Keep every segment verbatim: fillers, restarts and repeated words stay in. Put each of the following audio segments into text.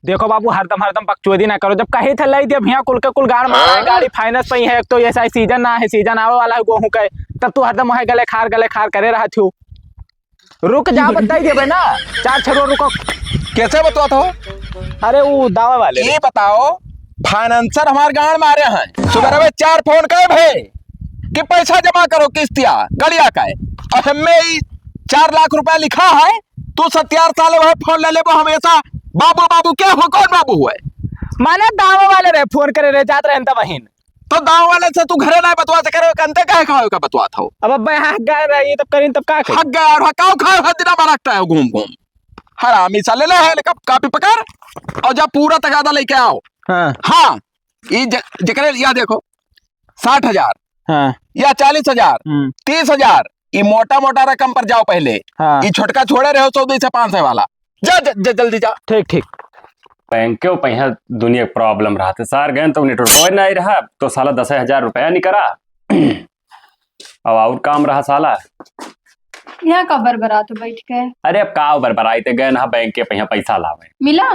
देखो बाबू, हरदम, हरदम बकचोदी ना करो। जब कही थे लाई दिया भैया, कुल के कुल गाड़ मारा है, हाँ? गाड़ी finance पे ही है, एक तो ऐसा ही season ना है, season आवे वाला है गेहूं का, तब तू हरदम वहाँ गले खार, गले खार करे रहा थू। रुक जा, बताई देबे ना, चार छह रोज रुको। कैसे बतवा था? अरे वो दावा वाले। ये बताओ, financer हमार गाड़ मारे हैं, सुबह में चार फोन करे भे कि पैसा जमा करो किस्तिया गड़िया का है, और हमें ई चार लाख रुपया लिखा है, तू सत्यार साल वह फोन ले लेबो हमेशा, बाबू बाबू क्या हो, कौन बाबू हुआ है? माने दावा वाले रहे, फोन करे रहे, जात रहे तब बहिन। तो दावा वाले से तू घरे ना बतवा से करे, कंते काहे खाओ का बतवा था? अब अब्बे हक गए रही तब करीन तब का करी? हक गए और हकाओ खाओ हर दिन हमारा रखता है घूम घूम। हरामी साले ले है कप-, कापी पकड़ और जा पूरा तगादा लेके आओ। हाँ। हाँ, ये ज-, जकरे या देखो साठ हजार हाँ। या चालीस हजार, हम्म। तीस हजार, ये मोटा मोटा रकम पर जाओ पहले। हाँ। ये छोटका छोड़े रहो चौदह से पाँच सौ वाला। जा, जा, जा, जल्दी जा। ठीक, ठीक। बैंक के पैसा दुनिया के problem रहते। सार गए तो network नहीं रहा, तो साला दस हजार रुपया निकरा। अब और काम रहा साला। यहाँ का बरबरात हो बैठ के? अरे अब का बरबराई ते गए ना बैंक के पैसा, पैसा लावे। मिला?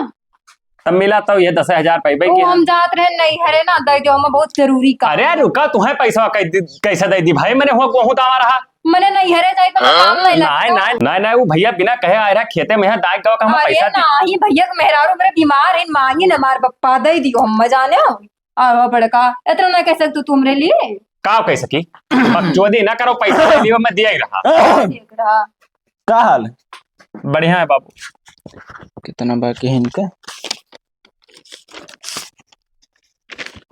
तब मिला तो ये दस हजार पाइबे ओ, कि हम जात रहे नैहरे ना, दे दो, हमें बहुत जरूरी काम अरे है। रुका, तुम्हें पैसा कै-, कैसे दे दी भाई? मैंने हुआ, हुआ तो हमारा रहा। मने नैहरे जाई तो काम नहीं लगता। नहीं, नहीं, नहीं, नहीं, वो भैया बिना कहे आए रहा खेते में है, दाग दवा का हम अरे पैसा दी। नाही, भैया के मेहरारू मेरे बीमार है, मांगी न मार पप्पा, दे दियो, हम जाने हो। आवा बड़का, इतना ना कह सकतू तू हमरे लिए। का कह सकी? बकचोदी ना करो, पैसा दे दियो, मैं दिया ही रहा। दिया ही रहा। का हाल? बढ़िया है बाबू। कितना बाकी है इनका?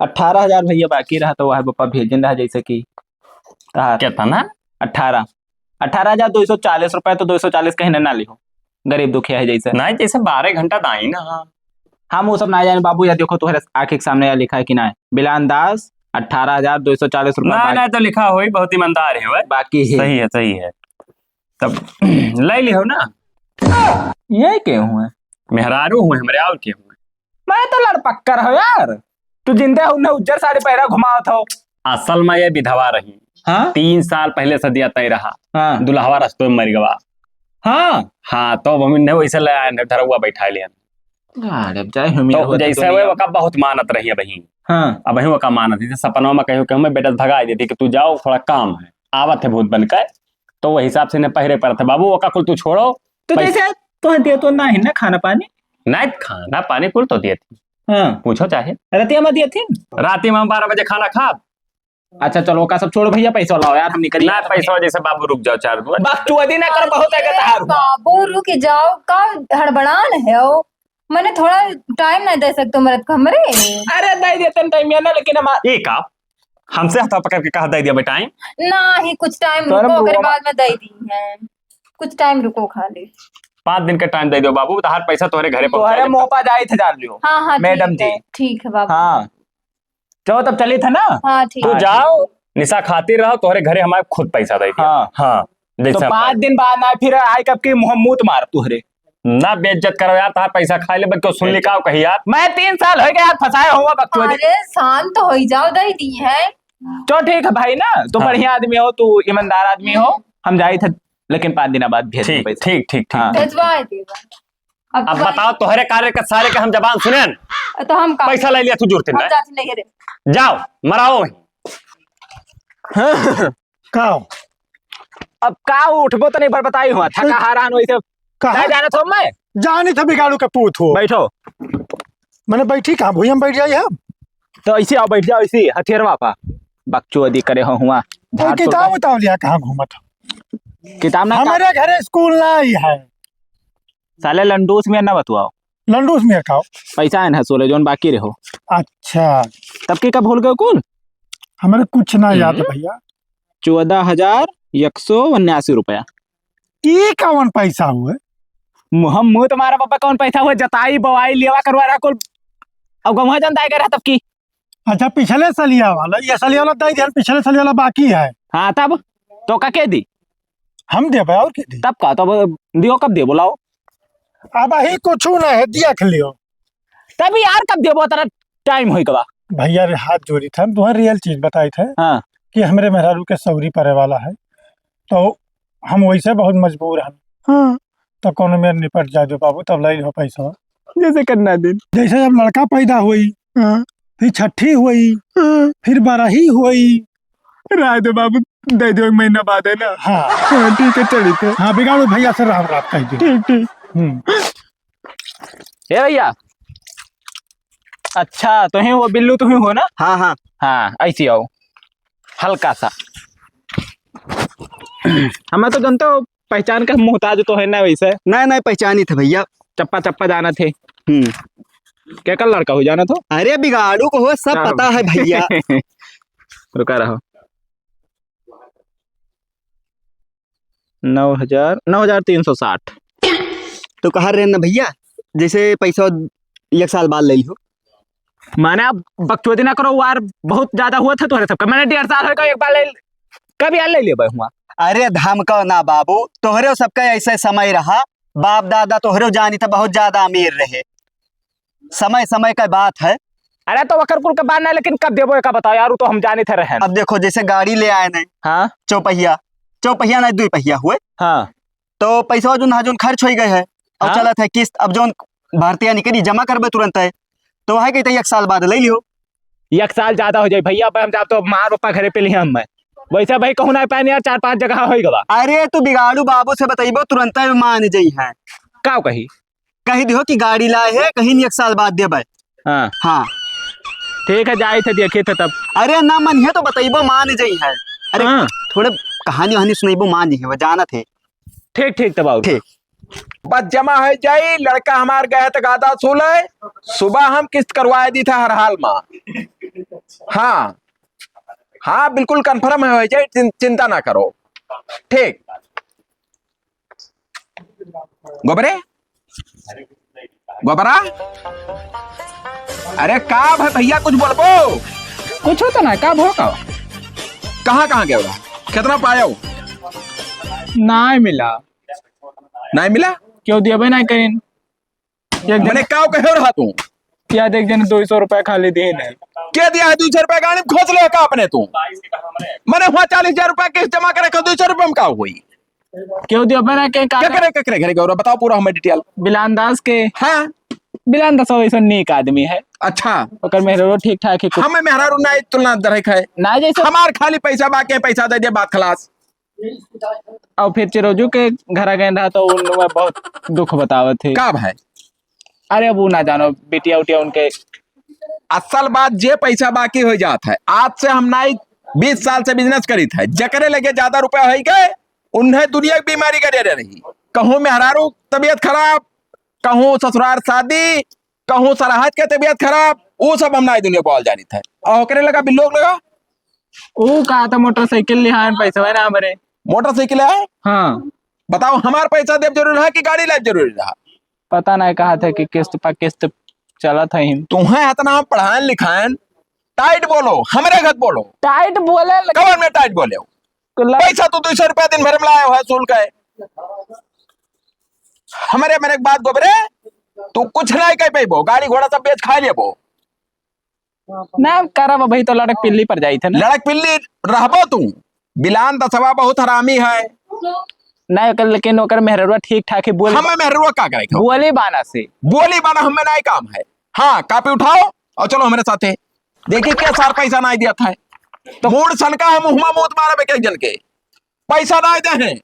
अठारह हजार भैया बाकी रहा, तो वह पप्पा भेजन रहा, जैसे कि कहा। कितना? अठारह। अठारह हजार दो सौ चालीस रुपए, तो दो सौ चालीस कहीं ना लिहो, गरीब दुखिया है जैसे। नहीं, जैसे बारह घंटा दाई ना। हम वो सब ना जाने बाबू, या देखो तुम्हारे आंखें के सामने या लिखा है कि ना, बिलान दास, अठारह हजार दो सौ चालीस रुपए ना, बाकी। ना, तो लिखा हो ही, बहुत ईमानदार है वह। बाकी है। सही है, सही है। तब ले लिहो ना। ये के हुए? मेहरारू हुए हमरे, और के हुए? मैं तो लड़पक्कर हो यार, तू जिंदे हो उन्हें उज्जर साड़ी पहरा घुमावत हो। असल में ये विधवा रही। हाँ? तीन साल पहले से दिया तय रहा। हाँ। दुल्हवा रस्तों में मर गवा। हाँ। हाँ, तो अब हम इन्हें वैसे ले आए, इन्हें धरौआ बैठा लिया। गाड़े, अब जाए हम तो यहाँ जैसे होते वे तो ओका बहुत मानत रही है बहिन। हाँ। अब वही ओका मानत, जैसे सपनवा में कहियो कि हमें बेटा से भगा देती कि तू जाओ, थोड़ा काम है, आवत है भूत बन के, तो वही हिसाब से इन्हें पहरे पड़त है। बाबू, ओका कुल तू छोड़ो। तो पैसा जैसे तो दिया तो ना है ना खाना पानी? नहीं, खाना पानी कुल तो दिए थी। हाँ। पूछो चाहे। रतिया में दिए थी? राती में हम बारह बजे खाना खाब। अच्छा चलो, ओका सब छोड़ो भैया, पैसा लाओ यार, हम निकल ना, पैसा जैसे बाबू रुक जाओ, चार दो। बकचोदी ना करो, बहुत है अरे तहार हुआ। बाबू रुक जाओ, का हड़बड़ान है हो? मैंने थोड़ा टाइम नहीं दे सकते मरद को हमरे। अरे दे देते टाइम या ना, लेकिन हम ये का हमसे हाथ पकड़ के कहा दे दिया बेटा? ना ही, कुछ टाइम तोरा रुको, ओकरे मुंह बाद में दे दी है। कुछ टाइम रुको खाली। पाँच दिन का टाइम दे दो बाबू, तहार पैसा तोहरे घरे पहुंचा तोहरे देता। मुंह पर जाई थे जान लियो। हाँ, हाँ, मैडम ठीक है, जी। ठीक है बाबू। हाँ। चलो तब चली था ना? हाँ, ठीक तू है। जाओ, निशा खातिर रहो, तोहरे घरे हमारे खुद पैसा दे दिया। हाँ। हाँ, तो जैसे पाँच दिन बाद ना फिर आई कब की मुंह मूत मार तुहरे। ना बेइज्जत करो यार, तहार पैसा खा ले, क्यों सुन ली का कही यार? मैं तीन साल हो गया यार फंसाए हुआ बकचोदी। अरे शांत हो ही जाओ, दे दी है। चलो ठीक है भाई ना, तू हाँ। बढ़िया आदमी हो, तू ईमानदार आदमी हो, हम्म। हम जाई थे, लेकिन पाँच दिन बाद भेज दे ठीक, पैसा। ठीक, ठीक, ठीक। हाँ। भेजवा देबा। अब अब भाई बताओ, तोहरे कार्य का सारे का हम जबान सुनेन? तो हम का पैसा ले लिया तू जुड़ते हम ना। जाते नहीं रे। जाओ, मराओ वहीं। का हो? अब का उठबो तो नहीं भर बताई हुआ, थका हरान वैसे कहाँ? नहीं जाने तो मैं। जानी था बिगाड़ू के पूत हो। बैठो। मैंने बैठी कहाँ? भुइया में बैठ जाई हम। तो ऐसे आओ, बैठ जाओ ऐसे, हथियारवा पा। बकचोदी करे हो हुआ, तो झाड़ किताब तोड़। उताब लिया कहाँ घूमत हो? किताब ना हमारे घरे स्कूल ना आई है। साले लंडूस में ना बतुआओ। लंडूस में खाओ। पैसा है ना सोले जौन बाकी रहो। अच्छा। तब के का भूल गए कुल? हमारे कुछ ना याद है हम्म। भैया। चौदह हजार एक सौ उन्यासी रुपया। ई कौन पैसा हुए? मु-, हम मुँह तुम्हारा पापा कौन पैसा हुए? जताई, बोआई, लेवा करवा रहा कुल। अब गौवा जन दाए गए रहा तब की। अच्छा, पिछले सलिया वाला, ये सलिया वाला दे दिया, पिछले सलिया वाला बाकी है। हाँ, तब तो का के दी? हम देबे, और के दी? तब का, तब दियो, कब देबो, लाओ। अब ही कुछ ना है, देख लियो। तब यार, कब देबो, तेरा टाइम होई गवा। भैया रे, हाथ जोड़ी था, हम तुम्हें रियल चीज बताई थे हाँ। कि हमरे मेहरारू के सौरी पड़े वाला है, तो हम वैसे बहुत मजबूर हैं। हाँ। तो कोनो मेर निपट जा जो बाबू, तब ले लो पैसा। जैसे कन्ना दिन। जैसे जब लड़का पैदा होई, हाँ। फिर छठी होई, हाँ। फिर बरही होई। रहे दो बाबू, दे दो एक महीना बाद, है ना? हाँ। हाँ, ठीक है, चलित है। हाँ, बिगाड़ू भैया से राम राम कह दो। ठीक, ठीक। हम्म। ए भैया, अच्छा, तुहीं हो बिल्लू, तुहीं हो ना? हाँ, हाँ। हाँ, ऐसी आओ, हल्का सा। हमें तो जानते हो, पहचान का मोहताज तो है ना वैसे। नहीं, नहीं, पहचानित है भैया। चप्पा चप्पा जानत है। हम्म। केकर लड़का हो जानत हो? अरे बिगाड़ू को हो, सब चलो। पता है भैया। रुका रहो। नौ हजार, नौ हजार तीन सौ साठ। तो कहा रहे ना भैया, जैसे पैसा एक साल बाद ले लियो। माने अब बकचोदी ना करो, वार बहुत ज्यादा हुआ था तोहरे सबका। मैंने डेढ़ साल होगा, एक बार ले, कब यार ले लियो भाई हुआ? अरे धमकाओ ना बाबू, तोहरे सबका ऐसे समय रहा, बाप दादा तोहरे जानी था बहुत ज्यादा अमीर रहे, समय समय का बात है। अरे तो वकर कुल के बात ना, लेकिन कब देबो एका बताओ यार, उ तो हम जानी थे रहन। अब देखो जैसे गाड़ी ले आए नहीं, हाँ। चौपहिया, चौपहिया नहीं, दुई पहिया हुए। हाँ। तो पैसा जोन है, जोन खर्च हो गए है और हाँ। चलत है किस्त। अब जोन भर्तिया निकली, जमा करबे तुरंत है, तो वह कहते एक साल बाद ले लियो। एक साल ज्यादा हो जाए भैया, अब हम जाब तो मार पप्पा घरे पे लिया हम मैं। वैसे भाई कहूँ ना पाए यार, चार पांच जगह हो गवा। अरे तू बिगाड़ू बाबू से बतैबो, तुरंत मान जाई है। का कही? कही दियो कि गाड़ी लाए है, कहीं एक साल बाद देबे। हाँ। हाँ। ठीक है, जाए थे, देखे थे तब। अरे ना मन है तो बतैबो, मान जाई है। अरे हाँ। थोड़े कहानी वहानी सुनैबो, मान जाई है, वो जानत है। ठीक, ठीक, तब आओ। ठीक। बस जमा है जाई, लड़का हमार गए तो गादा सूले, सुबह हम किस्त करवाए दी था हर हाल में। हाँ, हाँ, बिल्कुल confirm है, हो जाए, चिं-, चिंता ना करो। ठीक। गोबरे, गोबरा, अरे का भा भैया, कुछ बोलबो? कुछ होता ना, का भो का? कहाँ, कहाँ गयो रहा? कितना पायो? नाय मिला। नाय मिला? क्यों दिया बे ना करीन? एक दिन मने का कहे रहा तू? याद एक दिन दो सौ रुपया खाली दे नहीं। के दिया है दो सौ रुपया? गाड़ी में खोज ले का अपने तू? मने हुआ चालीस हजार रुपया किस्त जमा करे, दो सौ रुपया में का हुई? क्यों दिया बे ना के का केकरे, केकरे घरे गौरव, बताओ पूरा हमें detail। बिलान दास के। हाँ। बिलान दास वैसा नेक आदमी है। अच्छा। ओकर मेहरारू ठीक ठाक है कुछ। हमें मेहरारू ना तुलना दरक है। ना जैसे हमार खाली पैसा बाकी है, पैसा दे दे, बात खलास। और फिर चिरोजू के घरा गए रहा तो उन लोग बहुत दुख बतावत है। का भाई? अरे अब उ ना जानो, बिटिया उटिया उनके। असल बात जे पैसा बाकी हो जात है, आज से हम नाई बीस साल से business करीत है, जकरे लगे ज्यादा रुपया होई गए, उन्हें दुनिया की बीमारी करे रही। कहूँ मेहरारू तबीयत खराब, कहूँ ससुरार शादी, कहूँ सरहद के तबीयत खराब, वो सब हम नाई दुनिया बोल जानित है। और ओकरे लगा बिल्लोक लगा। ऊ कहा था मोटरसाइकिल लिहान पैसा है ना हमरे। मोटरसाइकिल है? हाँ। बताओ, हमार पैसा देब जरूरी रहा कि गाड़ी लाइब जरूरी रहा? पता नहीं कहा था कि किस्त पर किस्त चलत है हिम। तुम्हें इतना हम पढ़ाएन लिखाएन, tight बोलो, हमरे घर बोलो। Tight बोले लगे। कवन में tight बोले हो? कुल्ला पैसा तो दो सौ रुपया दिन भर में लाए हो, सूल का है। हमरे, मेरे एक बात गोबरे, तू कुछ नहीं कह पैबो, गाड़ी घोड़ा सब बेच खा लेबो। ना करब, अभी तो लड़क पिल्ली पर जाई थे ना। लड़क पिल्ली रहबो तू, बिलान दसवा बहुत हरामी है। नहीं ओकर, लेकिन ओकर मेहररुआ ठीक ठाक है, बोली हमें मेहररुआ का करे के? बोली बाना से। बोली बाना हमें नहीं काम है। हाँ, कापी उठाओ और चलो हमारे साथे। देखी के सार पैसा नहीं दिया था। तो मूड सनका है, मुहमा मूत मारे एक एक जन के। पैसा नहीं दे हैं,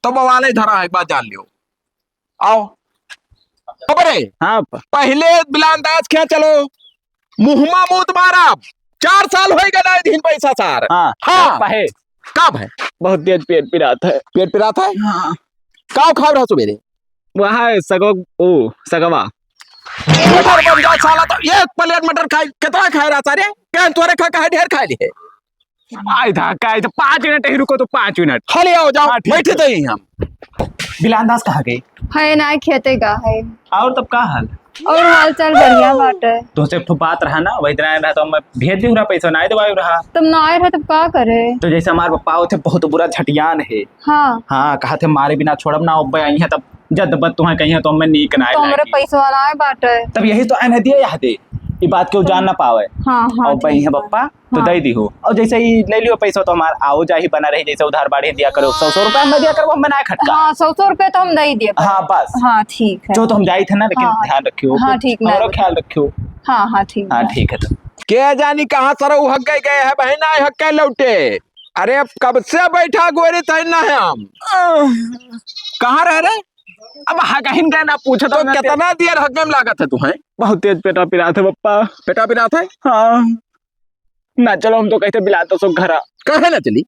तो बवाले धरा है, एक बात जान लियो। आओ। अबरे, हाँ। पहले बिलान दास क्या चलो, मुहमा मूत मारा। चार साल होई गए ना दिन पैसा सार। हाँ, हाँ। पहे। का भाई? बहुत तेज पेट पिरात है। पेट पिरात है? हाँ। का खाओ रहा सुबेरे? वहाँ सगो, ओ, सगवा। मटर बन जा साला, तो एक plate मटर खाई, कितना खाए रहा सारे? क्या तोरे खा, कहा ढेर खा लिए? आई था, का आई था, पाँच मिनट ही रुको तो पाँच मिनट। खाली आओ, जाओ, हाँ, ठीक बैठे है। तो यहीं हम। बिलान दास कहाँ गए? है ना, खेते गा है। और तब का हाल? और हाल चाल बढ़िया बाटे। तुमसे एक ठो बात रहा ना, वही दिन आया रहा तो मैं भेज दी रहा, पैसा ना आए दवाई रहा। तब ना आए रहा तब का करे? तो जैसे हमारे पापा होते बहुत बुरा झटियान है। हाँ। हाँ, कहा थे मारे बिना छोड़ब ना, अब आई है तब जद बद तुम्हें कहीं तो हमें नीक ना तो हमरे लागी। पैसवा ना आए बाटे। तब यही तो आने दिए यहाँ दे। ई बात केहू जान ना पावे। हाँ, हाँ, और बहिन ठीक है बा। पप्पा, तो हाँ। दे दिहो। और जैसे ही ले लियो पैसा तो हमार आओ जाही बना रही, जैसे उधार बाड़ी दिया करो, सौ सौ रुपया हम दिया करो, हम बनाए खटका। हाँ, सौ सौ रुपया तो हम दे दिए। हाँ, बस। हाँ, ठीक है। जो तो हम जाई थे ना, लेकिन हाँ। ध्यान रखियो, हाँ, ठीक ना। हमारा ख्याल रखियो। हाँ, हाँ, ठीक हाँ, है। ठीक है तो। के जानी कहाँ सर उ हक गए, गए है बहिन, आए हक के लौटे। अरे अब कब से बैठा गोरी थे ना है हम। कहाँ रह रे? अब हकहिन के ना पूछो तो तो ना कितना देर हक में लागत है तुम्हें? बहुत तेज पेटा पिरात है पप्पा। पेटा पिरात है? हाँ। ना चलो, हम तो कहते बिलाता सो घरा। काहे ना चली?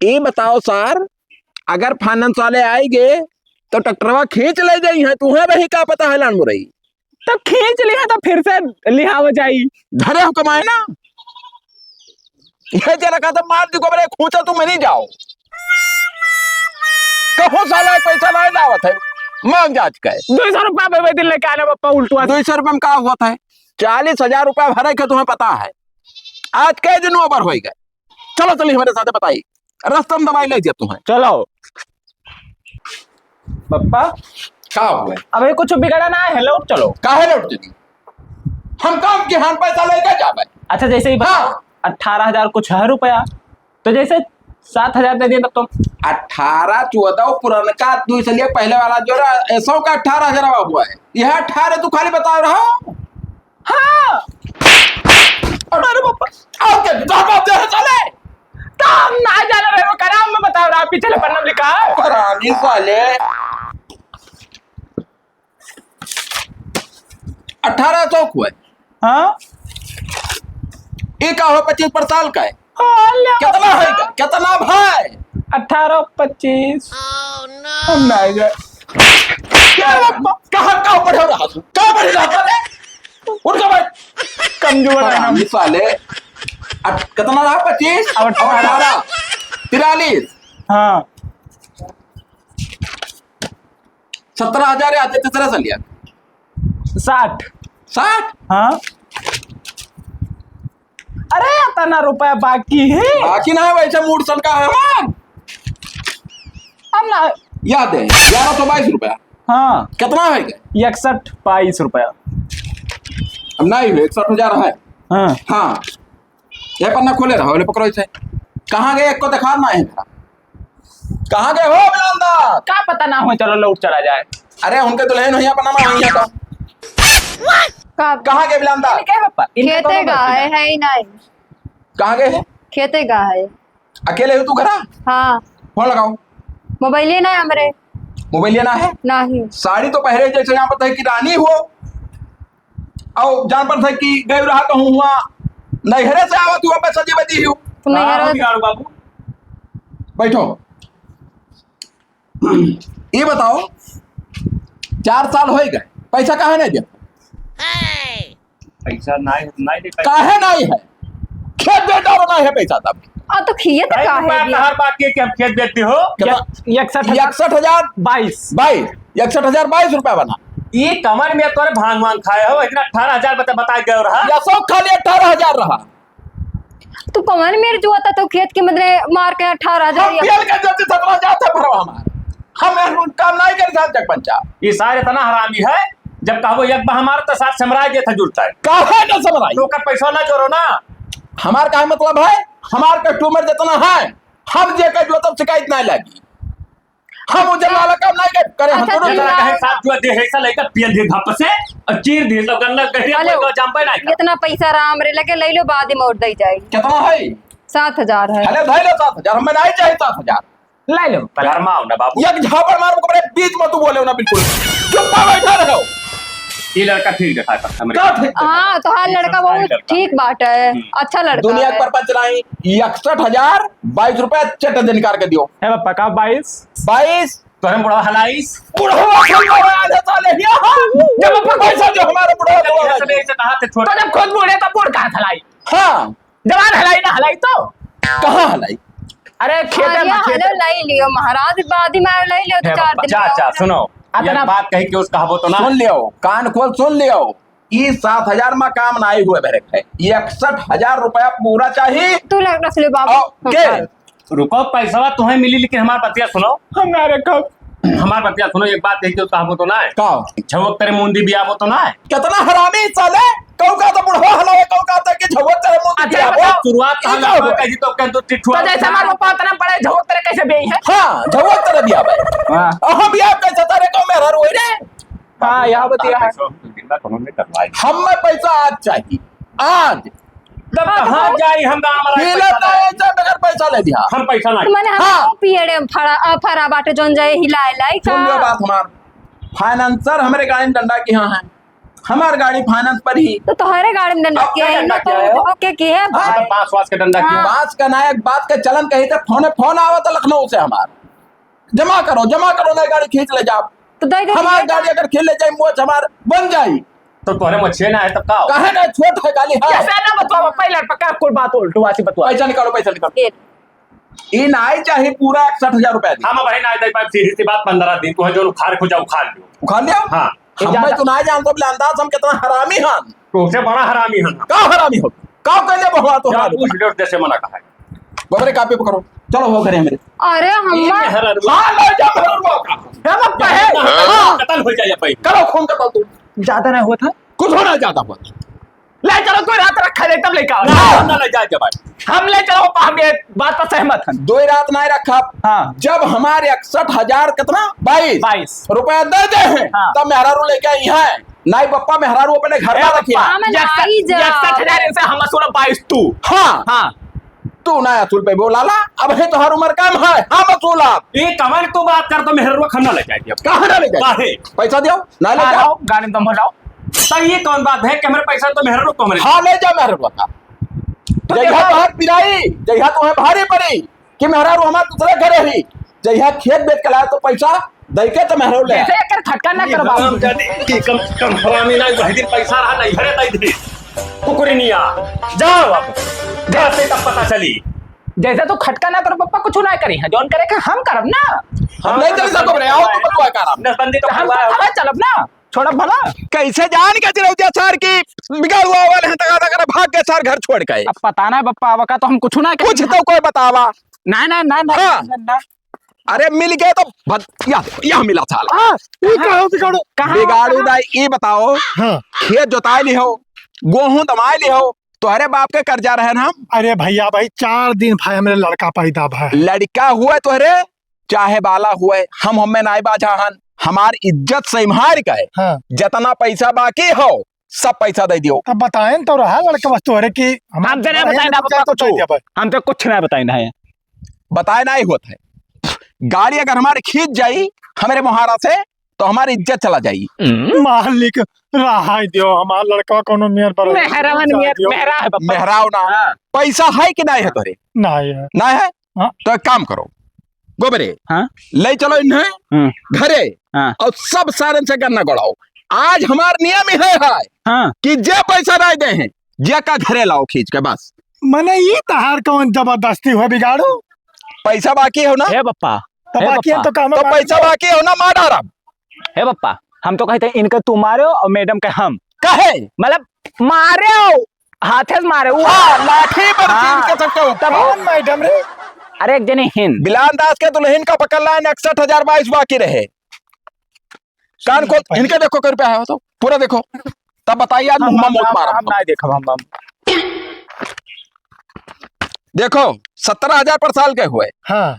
ये बताओ सर, अगर फाइनेंस वाले आएंगे तो ट्रैक्टरवा खींच ले जाई है, तुम्हें वही का पता है लान मुरई। तो खींच लिया तो फिर से लिहाव जाई। धरे हो कमाए ना, ये जरा का तो मार दी गोबरे, खूंचा तू में नहीं जाओ। कहो साला पैसा लाए लावत है, मांग जाच के। दो सौ रुपया में दिन लेके आने पप्पा उल्टुआ। दो सौ रुपया में का हुआ था? चालीस हजार रुपया भरे के तुम्हें पता है, आज के दिन ओवर हो गए। चलो चलिए हमारे साथ बताई, रास्ता में दवाई ले दिया तुम्हें। चलो। पप्पा, का हुआ? अबे कुछ बिगड़ा ना है, लौट चलो। काहे लौट चली? हम काम के हान पैसा लेके जाबे। अच्छा, जैसे ही बता, हाँ। अठारह हजार कुछ है रुपया, तो जैसे सात हजार दे दिए तब तो। अठारह चौदह पुरनका दुई सलिया पहले वाला जो रहा, ऐसो का अठारह हजार हुआ है, यह अठारह तू खाली बता रहा। हाँ। अरे बाप रे। आओ के, तो हम दे साले। तो हम ना जाने रहे, वो कराम में बताओ रहा, पिछले पन्ना में लिखा है। हरामी साले। अठारह सौ को है। हाँ? ये का हो, पच्चीस पर साल का है? हाँ, ले। कितना है का? कितना भाई? अठारह पच्चीस। हम ना आएगा। क्या बात? कहाँ, कहाँ पढ़े रहा तू? कहाँ पढ़े रहा था रे? उठ जा भाई। कमजोर है ना। हरामी साले। अठ-, कितना रहा? पच्चीस? अब अठारह। अठारह। तिरालीस। हाँ। सत्रह हजार या तीसरा से लिया। साठ। साठ? हाँ। अरे, इतना रुपया बाकी है। बाकी ना है, वैसे मूड सन का है हमार। हम ना। याद है, ग्यारह सौ बाईस रुपया। हाँ। कितना है? इकसठ बाईस रुपया। अब नहीं हुए, इकसठ हजार है। हाँ। हाँ। ये पन्ना खोले रहो, ले पकड़ो इसे। कहाँ गए? एक को दिखा ना है मेरा। कहाँ गए हो बिलांदा? का पता ना हो, चलो लौट चला जाए। अरे उनके दुल्हन हुई अपना माँ हुई है तो। का? कहाँ गए बिलांदा? इनके पापा, इनके खेते दोनों का बच्चे है, का। है ही नहीं। कहाँ गए हैं? खेते का है। अकेले हो तू घरा? हाँ। फोन लगाओ। मोबाइल ही ना है हमरे। मोबाइल ही ना है? नहीं। साड़ी तो पहरे जैसे यहाँ पर तय की रानी हो। और जान पर से कि गए रहा कहूँ हुआ, नैहरे से आवत हुआ, मैं सजी बजी हूँ। तू नैहरे हाँ, से बिगाड़ू बाबू। बैठो। ये बताओ, चार साल हो गए, पैसा काहे नहीं दिया? पैसा नहीं, नहीं दे पाए। काहे नहीं है? खेत बेच डालो, नहीं है पैसा तब। आ, तो खेत नहीं, काहे बात दिया? हर बात ये कि हम खेत बेचते हो। कितना? इकसठ हजार। इकसठ हजार बाईस। बाईस। इकसठ हजार बाईस रुपया बना। ये कमर में तोरे भांग वांग खाए हो, इतना अठारह हजार बता, बता गए रहा। या सौ खाली अठारह हजार रहा। तू कमर में जो आता तो खेत के मतलब मार के अठारह हजार हम या पियल के जल्दी सत्रह हजार था भरवा हमार। हम यार काम नहीं कर सकते पंचा। ये सारे इतना हरामी है, जब कहबो एक बार हमारे तो साथ समराय देता जुड़ता है। काहे ना समराय? तो ओकर पैसा ना जोड़ो ना। हमार का मतलब है, हमार कस्टमर जितना है, हम जे के जो तब शिकायत नहीं लगी। हम उजर वाला काम नहीं करे, करे, हम अच्छा, दोनों ठीक जना है। कहे साथ जो दे है, ऐसा लइका पियन दे धप से, और चीर दे, सब गन्ना कहे, हेलो। कोई तो जम्पे नहीं कर। इतना पैसा राम रे लगे, ले लो, बाद में और दे जाए। कितना है? सात हजार है। हेलो, धै लो सात हजार, हमें नहीं चाहिए सात हजार। ले लो, पहले। गरमाओ ना बाबू। एक झापड़ मार, ओकरे बीच में तू बोले ना बिल्कुल। चुप्पा बैठा रहो। ये लड़का ठीक दिखा था हमरे। का ठीक दिखा? हाँ, तोहार ये लड़का संस्कारी बहुत लड़का। ठीक बात है। हम्म। अच्छा लड़का दुनिया है। के परपंच राई, इकसठ हजार बाईस रुपया चट दे निकाल के दियो। है बापा, का बाईस? बाईस? तो हम बुढ़वा हलाइस। बुढ़वा हलाइस, साले, ये हाँ। जब अपन पैसा जो हमारे बुढ़वा जब ये हलाइस। सब एक से कहा थे छोड़। तो जब खुद बूढ़े तो बूढ़ कहाँ हलाई? हाँ। जवान हलाई ना हलाई तो। कहाँ हलाई? अरे खेते अरे में, खेते हलो, में। लाई लियो महाराज, बाद में लाई लियो, दो हे चार बाबा, दिन जा, में। जा, सुनो। अतना एक बात कही कि उस कहबो तो ना। सुन लियो, कान खोल सुन लियो। ई सात हजार में काम नाई हुए मेरे है। इकसठ हजार रुपया पूरा चाहिए। तू लग रख ले बाबू। और के? हाँ। रुको, पैसवा तुम्हें मिली, लेकिन हमार बतिया सुनो। हम ना रखब। हमार बतिया सुनो, एक बात कही कि उस कहबो तो ना है। का? झवक तेरे मुंडी भी आबो तो ना है। कितना हरामी साले। कहूँ का तो बुढ़वा हलावे, कहूँ का तो कि झवक तरह मुंह अच्छा, दिया। बताओ। शुरुआत तो ई हम का लोग हुआ? कही तो कह दो, टिठुआ। तो जैसे हमारे पापा उतना बड़े झवक तरह कैसे बेई है? हाँ, झवक तरह दिया भाई। हाँ। और हम भी आप कैसे तारे कहूँ मेहरारू है रे? हाँ, यह बतिया है। हम में पैसा आज चाहिए, आज। तब कहाँ जाई हम गाँव वाला मिलत पैसा नहीं है, जब बगैर पैसा ले दिया। हम पैसा नहीं। तो मैंने हम हाँ। पियड़े में फरा, अ, फरा बाटे जौन जाए हिलाए लाई सुन लो का? बात हमार। फाइनेंसर हमरे गाड़ी में डंडा के यहाँ है, हमार गाड़ी फाइनेंस पर ही। तो तोहरे गाड़ी में डंडा अब के का है, डंडा ना तो के है? ओके की है हाँ। भाई। मतलब बांस वास के डंडा के। हाँ। बांस का ना एक बात का चलन कही थे, फोन, फोन आवा था लखनऊ से हमार, "जमा करो, जमा करो, नहीं गाड़ी खींच ले जाओ।" तो दे दे हमार दिया। गाड़ी अगर खींच ले जाए, मोच हमार बन जाई। तो तोहरे मोछे ना है, तब का हो? काहे ना, छोट है गाड़ी है। ऐसा ना बतवा, पहले पक्का कुल बात उल्टू आसी बतवा। पैसा निकालो, पैसा निकालो। ये। ई नाई चाही पूरा इकसठ हजार रुपया दी। हम भाई ना दे पाए, सीधी सी बात, पन्द्रह दिन को है, जो उखाड़ को जाओ, उखाड़ लो। उखाड़ लिया? हाँ। हम इजाजत। भाई तो ना जानतो, बोले अंदाज हम कितना हरामी हन। तो उसे बड़ा हरामी हन। का हरामी हो? का कहले बहुआ तो जा हरामी? पूछ लो, जैसे मना कहा है। गोबरे कापी पकड़ो, चलो हो घरे मेरे। अरे ये हम्मा। मेहररुआ। हाँ, ले जा मेहररुआ का। हे बप्पा, हे। हाँ। कतल हो जाए भाई। करो खून कतल तू। ज्यादा ना हुआ था? कुछ होना ज्यादा हुआ था। ले चलो, कोई रात रखा ले, तब लेके आओ। ना, ना ले जाए जब भाई। हम ले चलो, हम ये बात पर सहमत हैं। दो ही रात ना रखा। हाँ। जब हमारे इकसठ हजार कितना? बाईस। बाईस। रुपया दे दे हैं, हाँ। तब मेहरारू लेके आई है। नाई बप्पा मेहरारू अपने घर ए में रखिया। बप्पा, हम यस-, नाई जा। इकसठ हजार इनसे हम वसूलब बाईस तू। हाँ। हाँ। तू ना असूल पे बोला ला, अब है तोहार उम्र कम है, हम असूल आप। ये कवन तू बात कर तो मेहररुआ खन्ना ले जाए अब। कहाँ ना ले जाए? काहे? पैसा दियो, ना ले हाँ, जाओ। लाओ, गाड़ी में तुम लाओ। तो ये कौन बात है कि हमारे पैसा तो मेहररुआ को हमारे हाँ, ले जाओ मेहररुआ का। तो जइहा देखो। तोहार पिराई, जइहा तुम्हें भारी पड़ी। कि मेहरारू हमार दूसरे घरे ही, जइहा खेत बेच के लाए तो पैसा दइके तो मेहरारू ले। जैसे एकर खटका ना ये करवाओ। हरामजादी, कि कम, कम हरामी ना, वही दिन पैसा रहा नहीं घरे दई दे। कुकुरिनिया, जाओ अब। घर से तब पता चली। जैसे तू खटका ना करो पप्पा, कुछ ना करी है, जौन करे का हम करब ना। हम नहीं चली सको रे, आओ तो बतवा का आराम। नसबंदी तो हम करवाओ। पता चलब ना। छोड़ा भला। कैसे जान के चिरौतिया सार की बिगड़ुआ वाले हैं, तका तका भाग के सार घर छोड़ के। अब पता ना बप्पा, अब का तो हम कुछ ना कुछ करी। तो कोई बतावा। ना, ना, ना, ना, हाँ। ना, ना। अरे मिल गए तो भद-, या, या मिला साला। हाँ, ये कहाँ से करो? कहाँ? बिगाड़ू ना, ये बताओ। हाँ। खेत जोताए लिहो, गोहूं दमाए लिहो, तोहरे बाप के कर्जा रहे ना हम। अरे भैया भाई, चार दिन भाई हमरे लड़का पैदा भा है। लड़का हुआ तोहरे, चाहे बाला हुए, हम हमें नाई बाझा हन, हमार इज्जत से मार के, हाँ। जितना पैसा बाकी हो, सब पैसा दे दियो। तब बताएन तो रहा लड़के बस तोहरे कि हम हमसे ना बताए ना बप्पा कुछ। हम तो कुछ ना बताए ना है। बताए ना ही होत है। गाड़ी अगर हमारे खींच जाई, हमारे मोहारा से, तो हमारी इज्जत चला जाई। मालिक, रहाई दियो, हमार लड़का कोनो मेहर पर मेहरावन मेहर, मेहरा है बप्पा। मेहराव ना। हाँ। पैसा है कि नहीं है तोरे? नहीं है। नहीं है? हाँ। तो एक काम करो, गोबरे, हाँ? ले चलो इन्हें हम्म। घरे हाँ। और सब सारन से गन्ना गड़ाओ। आज हमार नियम ही है, है हाँ। कि जे पैसा नहीं दे हैं, जे का घरे लाओ खींच के बस। मने ये तहार कौन जबरदस्ती हुआ बिगाड़ू? पैसा बाकी हो ना? हे बप्पा, तो हे बाकी है बप्पा। तो काम तो बाकी पैसा है। बाकी हो ना, मार डारब। हे बप्पा, हम तो कहते हैं इनके तू मारो और मैडम के हम। काहे? मतलब मारे हो, हाथे से मारे हो। हाँ, लाठी पर हाँ। छीन के सबके ऊपर। तब कौन मैडम रे? अरे एक जनी हिंद। बिलान दास के दुल्हन का पकड़ लाइन इकसठ हजार बाईस बाकी रहे। कान खोल, इनके देखो कै रुपया है तो पूरा देखो, तब बताइए आज हम, मुँह में हम, मौत हम, मारा। हम नहीं देखब, हम, हम। देखो, सत्रह हजार पर साल के हुए। हाँ।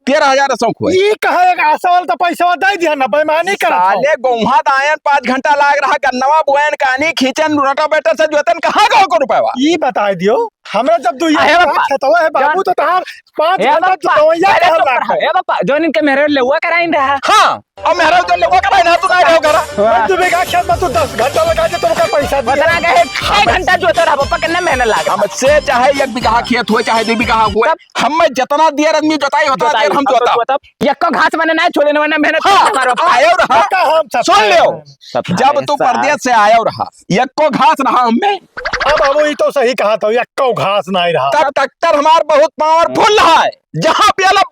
तेरह हजार सौ हुए। ई कहा एक आसा वाला तो पैसा दे दिया ना, बेईमानी करत हो। साले गोहा दायन पाँच घंटा लाग रहा, गन्नवा बुआन, कानी खींचन, रोटावेटर से जोतन, कहाँ गवा को रुपया? ई बताई दियो, हमरा जब दू अहे बाबा, खेतवा है बाबू, जान तो तहार पाँच हे घंटा बाबा, जोतवैया अरे कहाँ चुप लाग रहा, गए? हे बाबा, जौन इनके मेहरे लेउआ कराइन रहा। हाँ, अब मेहरे जौन लेउआ कराइन रहा, तू ना रहो घर। वाह। दू बीघा खेत में तू दस घंटा लगा दे, तो ओकर पैसा दिया। बता ना कहे, एक घंटा जोते रहा, बाबा, कितना मेहनत लागे। हमसे चाहे एक बीघा खेत हुए, चाहे दू बीघा हुए, तब हम में जितना दियर आदमी जोताई होता जोताई, है, हम हम तो जोता। जोता। यक्को घास मने ना छोड़े, ना मेहनत हाँ, करते हमारे ऊपर। आयो रहा। पक्का हम सब सुन लियो। सब जब तू पैसा। परदेस से आयो रहा, यक्को घास रहा हमें। अब बाबू, ई तो सही कहा था, यक्को घास नाई रहा। तब ट्रैक्टर हमार बहुत powerful है, जहाँ पे अलग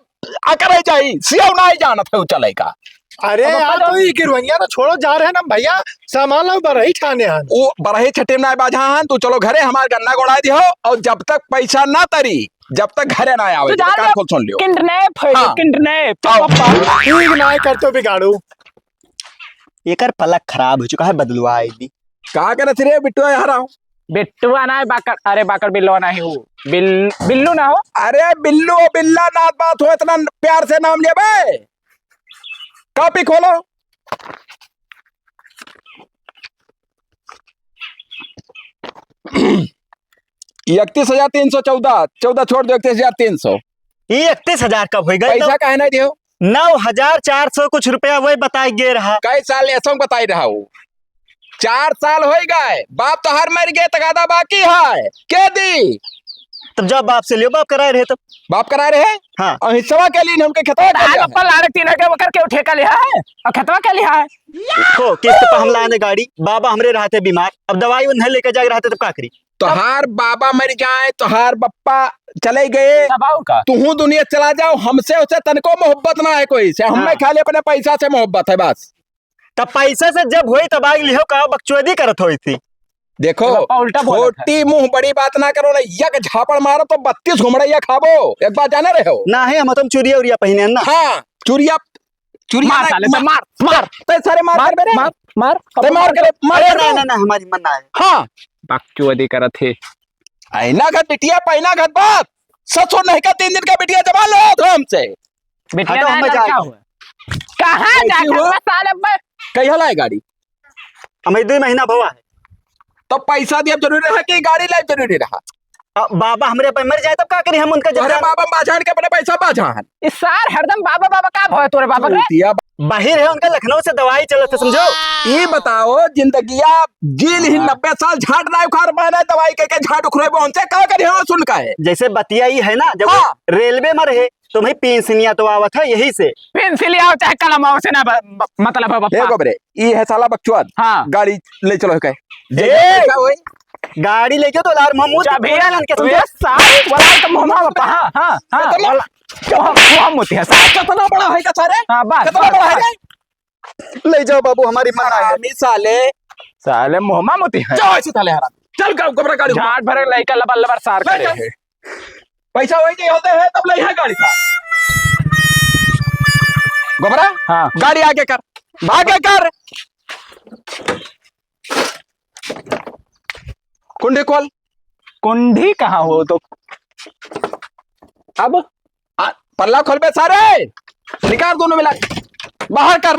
अकरे जाई, सियाव नाई जानत है उ चले का। अरे अब यार, अपन तो ई गिरवनिया तो छोड़ो, जा रहे हैं ना भैया, सामान लो बरही छाने हन। ओ बरही छटे नाई बाझा हन, तू चलो घरे, हमार गन्ना गोड़ाई दिहो, और जब तक पैसा ना तरी, जब तक घरे ना आवे, तू जा कान ले, खोल सुन लियो। किडनैप है, हाँ। किडनैप। आओ। ठीक नाई करते बिगाड़ू। एकर पलक खराब हो चुका है, बदलवा आइली। का करत रे बिट्टुआ यहाँ रहो? बिट्टुआ ना है, बाकड़, अरे बाकड़ बिल्लवा ना है वो। बिल-, बिल्लू ना हो? अरे बिल्लू, बिल्ला ना बात हो, इतना प्यार से नाम लिया बे। कॉपी खोलो। इकतीस हजार तीन सौ चौदह, चौदह छोड़ दो, इकतीस हजार तीन सौ। ये इकतीस हजार कब होई गए? पैसा काहे ना दियो? नौ हजार चार सौ कुछ रुपया वही बताई गे रहा। कई साल ऐसा बताई रहा हो? चार साल होई गए, बाप तोहार मर गए, तगादा बाकी है, के दी? तब जब बाप से लियो, बाप कराए रहे तब। बाप कराए रहे? हाँ। और हिस्सा के लिए हमके खेतवा के तोहार लिया है। अपन लाड़क तीन के ओकर के ठेका लिया है और खेतवा के लिया है। हो, किस्त पे हम लाने गाड़ी, बाबा हमरे रहते बीमार, अब दवाई उन्हें लेके जाके रहते तब का करी? तोहार बाबा मर जाए, तोहार बप्पा चले गए, तब और का? तुहू दुनिया चला जाओ, हमसे उसे तनको मोहब्बत ना है कोई से, हमें हाँ। खाली अपने पैसा से मोहब्बत है बस। तब पैसा से जब होई तब आग लिहो का बकचोदी करत होई थी। देखो, ए बप्पा उल्टा बोलत है। छोटी मुंह बड़ी बात ना करो ना, एक झापड़ मारो तो बत्तीस घुमड़ैया खाबो, एक बात जाने रहे हो। ना है, हम तो चुरिया उरिया पहिने हैं ना। हाँ, चुरिया, चुरिया मार ना, साले, मार, मार, मार। ते सारे मार मार, कर मेरे। मार, मार। ते मार कर, मार अरे कर ना, दो। ना, ना, हमारी मन ना है। हाँ। बकचोदी करत है। ऐना घत बिटिया, पैना घत बात। ससुर नहीं का तीन दिन का बिटिया जमा लो तो हमसे। बिटिया हटो, ना हम लड़का जाए। हुआ। कहाँ ऐसी जाकर हो? बस साले बस। कहिया लाए गाड़ी? हमें दो महीना भवा है। तो पैसा दिया जरूरी रहा कि गाड़ी लाए जरूरी रहा? अब बाबा हमरे पे मर जाए तब का करी हम उनका अरे जब बाबा बाझान के अपने पैसा बाझान। इस सार हरदम बाबा बाबा का भवा तोरे बाबा के? चूतिया बा- बाहिर है उनका लखनऊ से दवाई चलत है समझो। ई बताओ जिंदगिया जी ली ही हाँ। नब्बे साल झाट ना उखाड़ पाए ना दवाई के, के झाट उखड़े उनसे का करी हम सुन का है? जैसे बतिया ई है ना जब हाँ। रेलवे में रहे तो भाई पेंसिलिया तो आवत है यही से। पेंसिलिया हो चाहे कलम हो से ना ब-, ब-, मतलब है ए बप्पा। गोबरे, ई है साला बकचोद। हाँ। गाड़ी ले चलो है कहे। ए! जगह पैसा होई। गाड़ी लेके तो लार महमूद चाबी पूरा है। इनके समझे? ए, सारी वाला का मुहमा बप्पा। हाँ, हाँ, हाँ, कितना वाला, मुहमा मुती है सारा। कितना बड़ा है का सारे? हाँ, बस, कितना बस, बड़ा है बस। रे? ले जाओ बाबू, हमारी मना है। हरामी साले। साले मुहमा मुती है। जाओ ऐसे साले हरामी। चल गाँव गोबरा गाड़ी उठा। झाट भरे लइका लबर लबर सार ले करे चल। है। पैसा वही नहीं होते हैं, तब ले यहाँ गाड़ी था। गोबरा, हाँ। गाड़ी आगे कर, आगे कर। कुंडी खोल। कुंडी कहाँ हो तो? अब? आ, पल्ला खोल बे सारे, निकाल दोनों मिला, बाहर कर।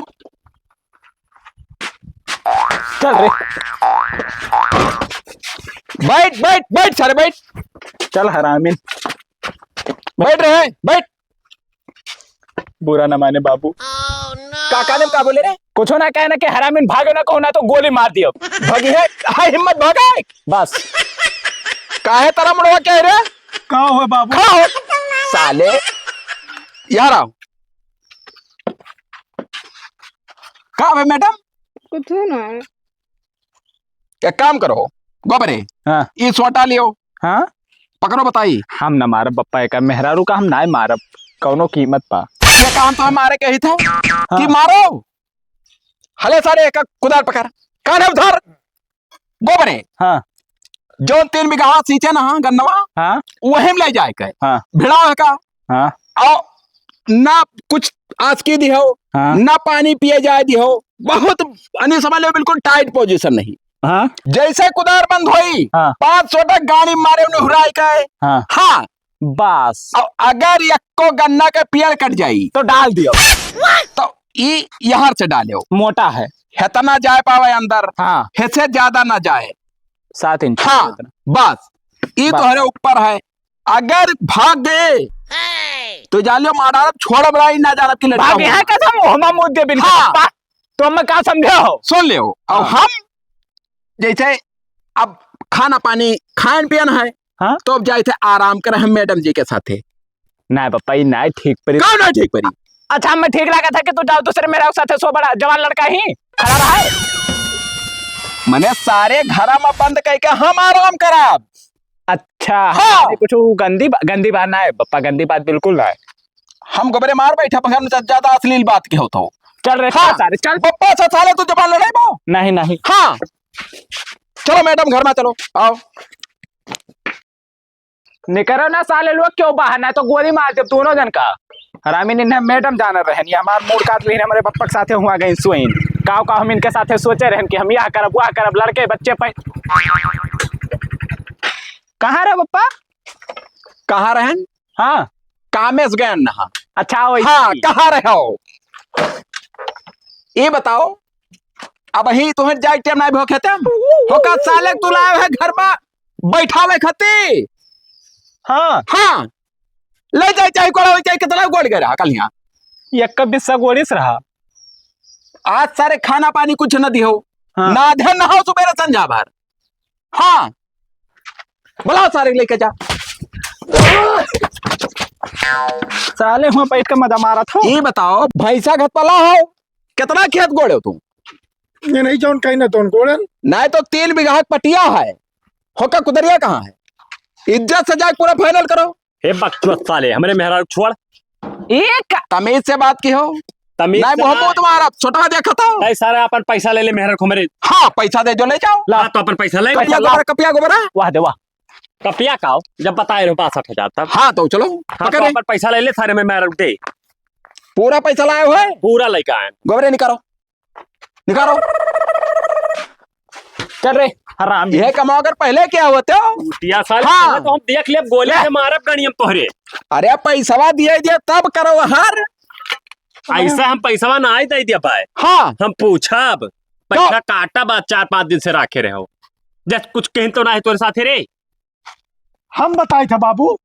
चल रे। बैठ, बैठ, बैठ सारे, बैठ। चल हरामीन। बैठ रहे, बैठ। बुरा न माने बाबू। काका ने का बोले रे? कुछ ना कहे ना कि हरामीन भागो ना कहू ना तो गोली मार दियो। भगी है, हाय हिम्मत भागे। बस। काहे तारा मुड़वा कह रे? का हो बाबू? का हो? साले। यार आओ। का बे मैडम? कुछ ना। एक काम करो, गोबरे, हाँ। ई सोटा लियो। हाँ? पकड़ो, बताई। हम ना मारब बप्पा, एका मेहरारू का हम ना मारब, कौनो कीमत पा। ये काम तो हम मारे के ही था हाँ। कि मारो। हले सारे, एक कुदार पकड़, कान्हे उधर। गोबरे, हाँ। जौन तीन बीघा सींचे ना, हाँ, गन्नवा, हाँ। वही में ले जाए के। हाँ। भिड़ाओ है का? हाँ। और ना कुछ आस की दिहो, हाँ। ना पानी पिए जाए दिहो, बहुत, यानी समझ लो बिल्कुल tight position नहीं। हाँ। जैसे कुदार बंद होई, हाँ। पाँच सौ तक गाड़ी मारे उन्हें हुराई के। हाँ। हाँ। बस। और अगर यक्को गन्ना के पेड़ कट जाई, तो डाल दियो। तो ई यहाँ से डालो। मोटा है। हेतना जाए पावे अंदर, हाँ। हेसे ज्यादा ना जाए। सात इंच हाँ, इतना। बस। ई बस। तोहरे ऊपर है। अगर भाग गए, तो जान लियो, मारा छोड़ब रहा, ना जानब कि लड़का भाग हुआ। यहाँ का था, मुहमा मुद्दे बिन हाँ। बा-, तो हम का समझे हो? सुन लियो, अब हाँ। हम जैसे अब खाना पानी खान पियन है, हाँ। तो अब जाए थे आराम करे हम मैडम जी के साथे। ना पापा, ई ना ठीक परी। का ना ठीक परी? अच्छा, हमें ठीक लगा था कि तू जाओ दूसरे मेरा साथे सो बड़ा जवान लड़का ही खड़ा रहा है। मने सारे घरा में बंद करके हम आराम करब। अच्छा, हाँ। हमने कुछ गंदी बा-, गंदी बात ना है पापा, गंदी बात बिल्कुल ना है। हम गोबरे मार बैठा, पर हम ज्यादा अश्लील बात के होता हो। चल रे, हाँ। चल सारे, चल। पप्पा से साले तू जबान लड़ाई बा? नहीं, नहीं। हाँ। चलो मैडम, घर में चलो, आओ। निकरो ना साले लोग, क्यों बाहर, ना तो गोली मार देब दोनों जन का। हरामी ने मैडम जाना रहनी, हमार मूड काट ली, हमारे पप्पा के साथे हुआ गई सुइन। काव काव हम इनके साथे सोचे रहन कि हम यह करब, वह करब, लड़के बच्चे पै-, कहाँ रहे पप्पा? कहाँ रहन? हाँ। कामे से गयन नहा। अच्छा, वही। हाँ, कहाँ रहे हो? ये बताओ, अबहीं तुहैं जाए टाइम नाहीं भो खेते? होका साले तू लाए है घर मा बैठावे खती? हाँ। हाँ। ले जाए चाहे कोड़ा, ले जाए कितना गोड़ गए रहा कल यहाँ। ये कब बिस्सा गोड़िस रहा। आज सारे खाना पानी कुछ न दिहो। हाँ। ना धन ना हो सुबेरे संझा भर। हाँ। बुलाओ सारे लेके जा। साले हुआं बैठ के मजा मारत हो। ये बताओ, भैंसा घत पला हो, कितना खेत गोड़े हो तुम? ये नहीं जौन कहीं ना तौन गोड़न। नहीं तो तीन बीघा के पटिया है, होका कुदरिया कहाँ है? इज्जत से जाके पूरा final करो। हे बकचोद साले, हमरे मेहरारू छोड़। एक तमीज से बात की हो। तमीज नहीं, से मोहम्मद बात। मारा, छोटा देखा था। नहीं सारे, अपन पैसा ले ले मेहरारू को हमरे। हाँ, पैसा दे जो ले जाओ। ला। हाँ, तो अपन पैसा ले। कपिया पैसा ला। गोबरा, कपिया गोबरा। वाह दे वाह। कपिया का हो? जब बताए रहो बासठ हजार तब। हाँ, तो चलो, हाँ, पकड़ तो ले। अपन पैसा ले ले, सारे में मेहरारू दे। पूरा पैसा लाए हो? पूरा लेके आए। गोबरे निकालो। निकालो। चल रे, हराम। यह कमाओ अगर पहले क्या होते हो? कुतिया साले, हाँ। पहले तो हम देख लेब, गोली ले। से मारब गणियम तोहरे। अरे पैसवा दिए दिए तब करो हर। ऐसा हम पैसवा ना आई दे दिया भाई। हाँ। हम पूछब, तो पैसा काटा बा चार पाँच दिन से राखे रहे हो। जस कुछ कहन तो ना है तोरे साथे रे। हम बताई था बाबू।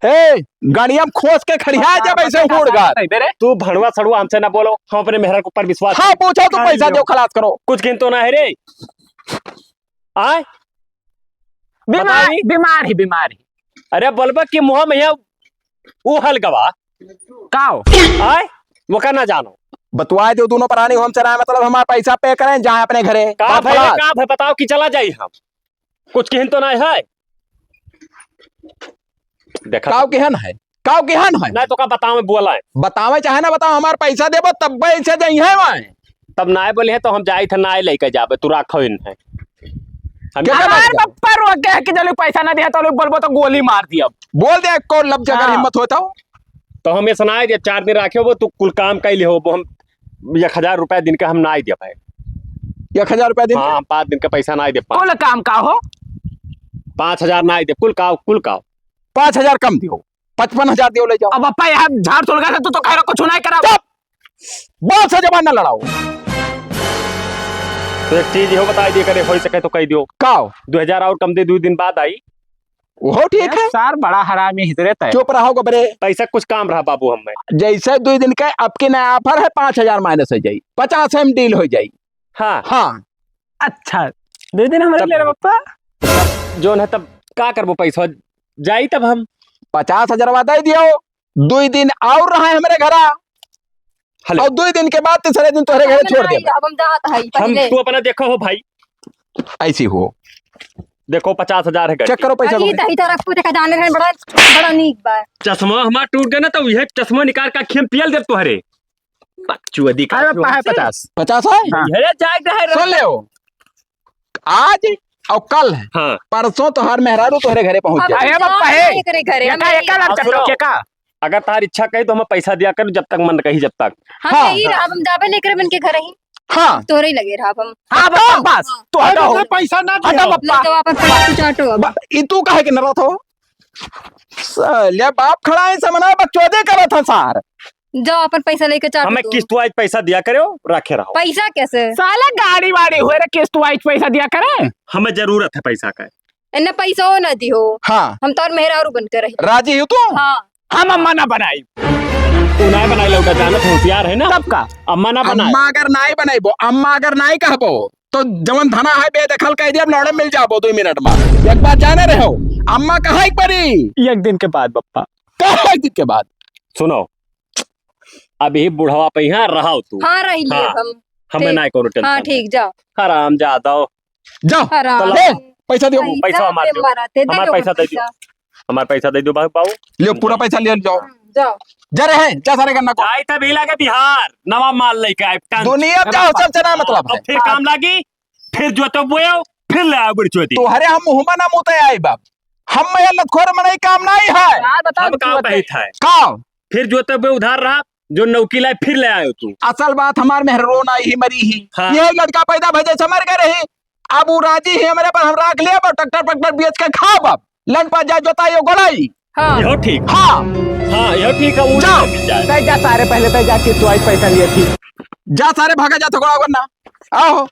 ए, गड़िया में खोस के खड़िया जब ऐसे हुड़ गार। तू भड़वा सड़ुआ हमसे ना बोलो, हम अपने मेहरा के ऊपर विश्वास हाँ, पूछो तो पैसा दो, खलास करो। कुछ गिन तो ना है रे। आय? बीमार, बताई। बीमार ही, बीमार ही। अरे बोलबा कि मुँह में यहाँ वो हल गवा। काओ? आय? वो का ना जानो। बतवाए दो दोनों प्राणी, हमसे ना मतलब हमारा पैसा पे करें, जाए अपने घरे। का बात भाई, खलास। का भाई बताओ कि चला जाई हम। कुछ किहन तो नाहीं है? देखा काव तो। किहन है? काव किहन है? नाहीं तो का बतावे बोला है? बतावे चाहे ना बतावे, हमार पैसा देबो तब पैसे जइहैं वहाँ। तब नाहीं बोले है तो हम जाई थे, नाहीं लेके जाबे, तू राखो इन है। हम क्या जाबे बात हमार है? बप्पा रो के है कि जब पैसा ना दिया तो लोग बोलबो तो गोली मार दिया। बोल दे, कौन लफ्ज अगर हाँ। हिम्मत होता हो? तो हम ऐसा नाहीं दिया, चार दिन राखे हो, तू कुल काम कर ले हो, हम एक हजार रुपया दिन का हम नाहीं दे पाए। एक हजार रुपया दिन हाँ, का? हम पाँच दिन का पैसा नाहीं दे पाए। कुल काम का हो? पाँच हजार नाहीं दे, कुल का, कुल का। पाँच हजार कम दियो, पचपन हजार दियो, ले जाओ। अब अप्पा यहाँ झाड़ तोड़ गया था, तू तो कह रहा कुछ नाहीं करा। चुप! बात से जबान ना लड़ाओ। तो एक चीज हो बताई दिए करे, हो सके तो कह दियो। का हो? दो हजार और कम दे, दो दिन बाद आई। वो ठीक है। सार बड़ा हरामी हितरे तय। चुप रहो गोबरे। पैसा कुछ काम रहा बाबू हम में। जैसे दो दिन का आपके नया offer है, पाँच हजार minus हो जाई, पचास में deal हो जाई। हाँ। हाँ। अच्छा, दो दिन हमारे तब ले रहे पप्पा। जौन है तब का करबो पैसा? जाई तब हम। पचास हजार वादा ही दियो, दो दिन और रहा है हमारे घरा। हेलो। और दो दिन के बाद तीसरे दिन तोहरे घरे हम छोड़ नहीं देबे। अब हम जात हई हम पहले। तू अपना देखो हो भाई। ऐसी हो। देखो पचास हजार है check करो पैसा अरे, को। तही तो रखू देखा जाने रहे, बड़ा, बड़ा नीक बा। चश्मा हमार टूट गया ना, तो यह चश्मा निकाल के अखियम पियल देब तोहरे। बकचोदी का अरे, चश्मा। पा है पचास। पचास है? हाँ। अरे, जाए रहे, सुन ले। आज और कल है। हाँ। परसों तोहार मेहरारू तोहरे घरे पहुंच अब जाए। अरे, बाप हम रे। जाए एकरे घरे, हम एका, नहीं एका लग अब चक्कर सुनो। के का? अगर तार इच्छा कही तो हमें पैसा दिया कर, जब तक मन कही जब तक। हम हाँ। यही रहा, हम जाबे नहीं करे मन के घर ही। हाँ। तोरे ही लगे रहा हम। हाँ, बस, बस, बस। हाँ। तू हटो। अरे, पैसा ना हटो, दियो। बप्पा। ले तो वापस पैसा चाटो अब। बा-, ई तू काहे के नरत हो? साले बाप खड़ा है, समना बकचोदी करत है सार। जाओ, अपन पैसा लेके चाटो हमें तू। किस्तवाइज पैसा दिया करे हो, रखे रहो। पैसा कैसे? साला गाड़ी वाड़ी हुए रे, किस्तवाइज पैसा दिया करे। हमें जरूरत है पैसा का। इन्ने पैसा हो ना दियो। हाँ। हम तोर मेहरारू बन के रही। राजी हो तू? हाँ। हम अम्मा ना बनाई। तू ना बनाई लौटा, जानत होशियार है ना? तब का? अम्मा ना बनाई। अम्मा अगर नाई बनाईबो, अम्मा अगर नाई कहबो, तो जवन धना है बेदखल कह दिया, अब लौड़े मिल जाबो दो मिनट में। एक बात जाने रहो, अम्मा कहा एक बारी। एक दिन के बाद बप्पा। कहा एक दिन के बाद। सुनो, अभी बुढ़वा पे यहाँ रहो तू। हाँ, रही ले हाँ, अब हम। हमें ठीक। ना कोनो tension हाँ, है। ठीक, जाओ। हराम जादव। जाओ। हराम। तो ला। ए, पैसा दियो। पैसा पैसा हमार पे दियो। मराते, दे हमार दो पैसा दे दियो। पैसा। हमार पैसा दे दियो बाबू, बाबू। लियो, पूरा पैसा ले जाओ। हम्म, जाओ। जा रहे हैं, जा सारे गन्ना को। जाई तभी लागे बिहार, नवा माल लेके आए, टन। दुनिया अब जाओ, चल चला मतलब अब है। फिर काम लागी, फिर जोतो बोयो, फिर ले आओ बड़ी चोदी। तोहरे हम मुँह में ना मुते आई बाप। हम मैं लतखोर मनई काम नहीं है। यार बताओ, हम काम जोते। कही था। का? फिर जोते बोए उधार रहा, जो नौकी लाए फिर ले आयो तू। असल बात हमार मेहररो ना ही मरी ही। हाँ। ये लड़का पैदा भजे से मर गए रही। अब वो राजी ही हमरे पर, हम राख लेब, ट्रैक्टर पैक्टर बेच के खाब। अब लन पर जा जोताई और गोड़ाई। हाँ। यह ठीक। हाँ। हाँ, यह ठीक है, वो जाओ। नहीं जाए। तै जा सारे, पहले तै जा के तू आज पैसा लिए थी। जा सारे, भागा जा, थोड़ा वरना। आहो।